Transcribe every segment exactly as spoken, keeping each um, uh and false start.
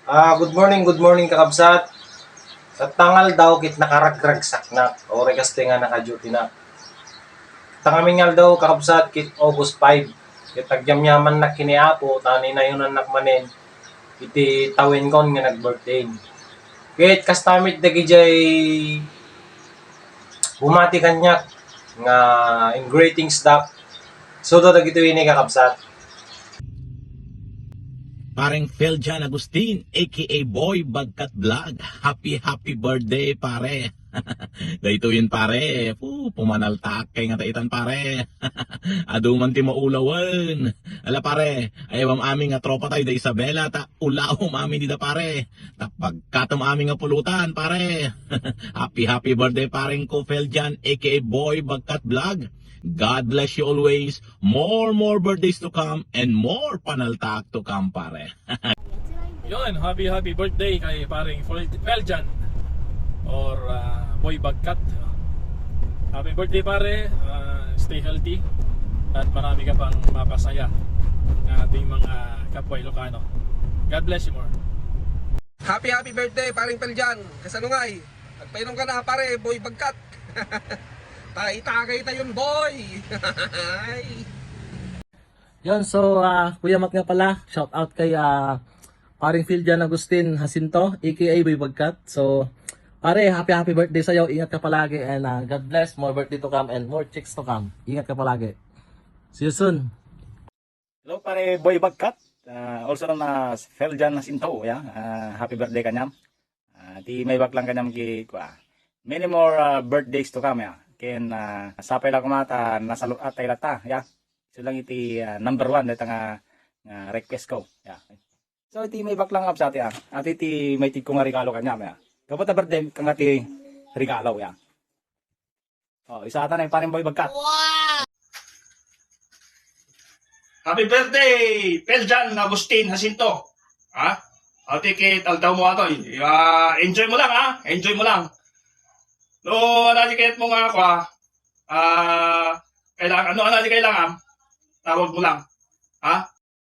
Ah, good morning, good morning, kakabsat. Sa tangal daw kit nakaragragsaknak, o regaste nga nakadutynak. Tangamin nga aldaw, kakabsat, kit August five. Kit agyamyamannak kini Apo, ta ninayonannak manen iti tawenkon nga nag-birthday. Kit kasta met dagijay bumati kaniak nga in greetings, Doc. So, dagitoy ni kakabsat. Pareng Phil John Agustin, A K A Boy Bagkat Vlog. Happy, happy birthday, pare. Daytoyen, pare. Pu, pumanaltaak kay nga ta itan, pare. Adu man ti maulawen. Ala, pare, ay, amin nga tropa tayo da Isabela, ta ulaw amin dida, pare. Ta pagkatam amin nga pulutan, pare. Happy, happy birthday, pareng ko, Phil John, A K A Boy Bagkat Vlog. God bless you always. More, more birthdays to come and more panaltaak to come, pare. Yon, happy, happy birthday kay pareng Fel- Feljan or ah, Boy Bagkat. Happy birthday, pare. Ah, stay healthy at marami ka pang mapasaya ng ating mga kapwa Ilocano. God bless you more. Happy, happy birthday, pareng Peljan. Kasanungay. Agpainom ka na, pare, Boy Bagkat. Ta itagay tayon, boy. Ay. Yon, so, ah, Kuya Mac nga pala, shout out kay ah, paring Phil John Agustin Jacinto, A K A Boy Bagkat. So, pare, happy, happy birthday sa'yo. Ingat ka palagi and ah, God bless. More birthday to come and more chicks to come. Ingat ka palagi. See you soon. Hello, pare Boy Bagkat. Ah, also known as Feljan Jacinto, yeah. Ah, happy birthday kaniam. Ah, ti maibag lang kaniam ki, kua, many more ah, birthdays to come, yeah. Ken ah, sapay la koma ta nasalun-at tayo latta, yeah. So lang iti ah, number one dayta nga, nga request ko, yeah. So iti maibag lang absati, ah. Ati ti maitid ko nga regalo kaniam, yeah. Kapag ta birthday ka nga ti regalo, yeah. Oh, isata na yung pareng Boy Bagkat. Happy birthday, Peljan Agustin Jacinto. Ha? Ati kit aldaw mo atoy. Ah, enjoy mo lang, ha? Enjoy mo lang. No, ano di kayat mo nga ako, ha? Ah, kailangan, ano, ano di kailangan? Tawag mo lang. Ha?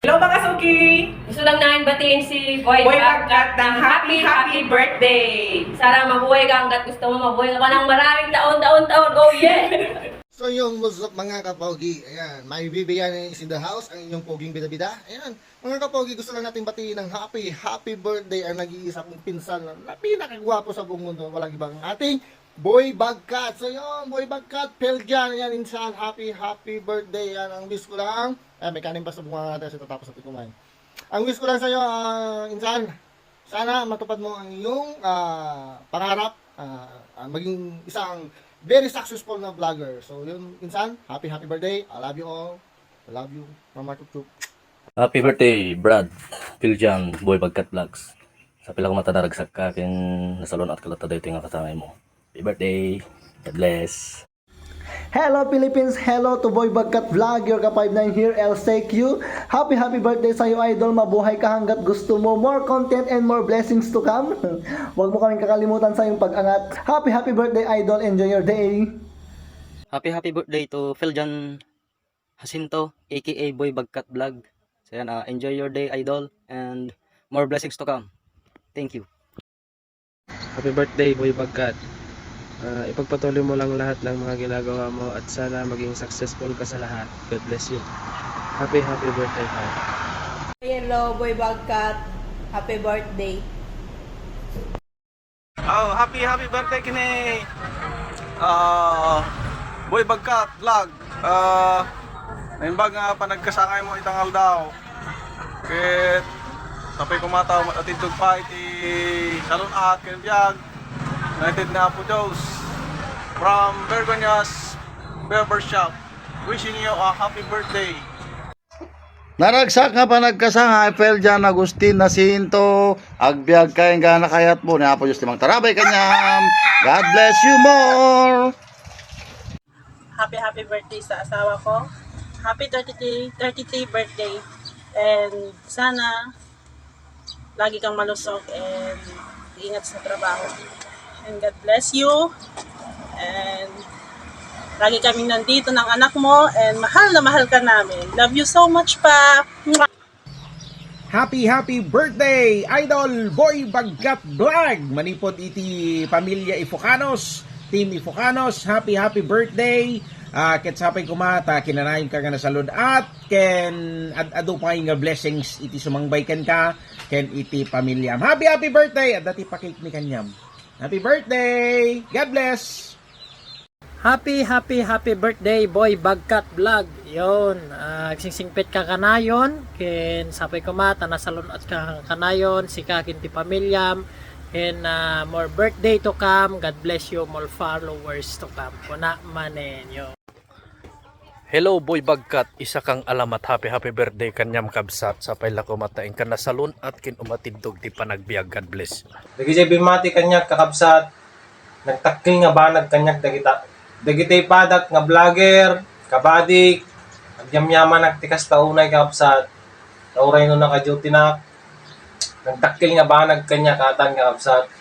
Hello, mga suki! Gusto lang namin batiin si Boy Boy Bagkat ng happy, happy birthday! Sana mabuhay ka hanggat gusto mo, mabuhay ka pa ng maraming taon, taon, taon! Oh, yeah! So yung what's up, mga kapogi, ayan, may bibigyan is in the house, ang inyong poging bida-bida. Ayan, mga kapogi, gusto lang natin batiin ng happy, happy birthday ang nag-iisa kong pinsan na, na pinakagwapo sa buong mundo, walang ibang ating Boy Bagkat. So yun, Boy Bagkat, Peljan, ayan, insan, happy, happy birthday, yan ang wish ko lang. Ayan, may kanin pa sa bunga natin, so tatapos natin kumain. Ang wish ko lang sa'yo, ah, insan, sana matupad mo ang iyong ah, pangarap, ah, ah, maging isang very successful na vlogger. So yun, insan, happy, happy birthday. I love you all. I love you, Mama Chup Chup. Happy birthday, Brad. Piljan, Boy Bagkat Vlogs. Sa pila ko mata naragsak ka, ken nasalun-at ka latta daytoy nga kasangay mo. Happy birthday. God bless. Hello Philippines! Hello to Boy Bagkat Vlog, your ka five nine here, El Sequio. Happy happy birthday sa'yo, idol. Mabuhay ka hanggat gusto mo. More content and more blessings to come. Huwag mo kaming kakalimutan sa iyong pag-angat. Happy happy birthday, idol. Enjoy your day. Happy happy birthday to Feljan Jacinto, A K A Boy Bagkat Vlog. So yan, ah, enjoy your day, idol, and more blessings to come. Thank you. Happy birthday, Boy Bagkat. Ah, ipagpatuloy mo lang lahat ng mga ginagawa mo at sana maging successful ka sa lahat. God bless you. Happy, happy birthday, pare. Hello, Boy Bagkat. Happy birthday. Oh, happy, happy birthday kini, ah, Boy Bagkat Vlog. Ah, naimbag nga panagkasangay mo itang aldaw. Ket, tapay kumataw, matitog pa iti salun-at ken biag. United na Apo Dios. From Bergonias Barbershop. Wishing you a happy birthday. Naragsak nga panagkasangay, Feljan Agustin Jacinto, agbiag ka enggana kayatmo ni Apo Dios ti mangtarabay kaniam. God bless you more. Happy, happy birthday sa asawa ko. Happy thirty-three, thirty-three birthday. And sana lagi kang malusog and ingat sa trabaho. And God bless you. And lagi kaming nandito ng anak mo and mahal na mahal ka namin. Love you so much, Pa. Mwah! Happy, happy birthday, Idol Boy Bagkat Vlog! Manipod iti pamilya Ifocanos, Team Ifocanos, happy, happy birthday! Ah, ket sapay koma ta kinanayon ka nga nasalun-at ken ad-adu pay nga blessings iti sumangbay kenka ken iti pamilyam. Happy, happy birthday! Adda ti pakikmi kaniam. Happy birthday! God bless! Happy, happy, happy birthday, Boy Bagkat Vlog. Yon, ah, agsingsingpet ka kanayon, ken sapay koma ta nasalun-at ka kanayon, sika ken ti pamilyam, ken, ah, more birthday to come. God bless you, more followers to come. Kuna manen, yo. Hello, Boy Bagkat. Isa kang alamat. Happy, happy birthday kaniam, kabsat. Sapay la koma ta inka nasalun-at ken umatiddog ti panagbiag. God bless. Dagiti bimmati kaniak, kakabsat, nagtakkel nga banag kaniak dagita. Dagiti padak nga vlogger, kabadik, agyamyamanak ti kasta unay, kakabsat. Ta uray no naka-duty-nak, nagtakkel nga banag kaniak atan, kakabsat.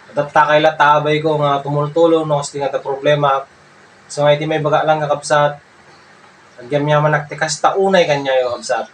Adda kayat ta abayko nga tumultulong no kasdi nga adda problema. So, nga iti maibaga lang, kakabsat, agyamyamanak ti kasta unay kaniayo, kabsat.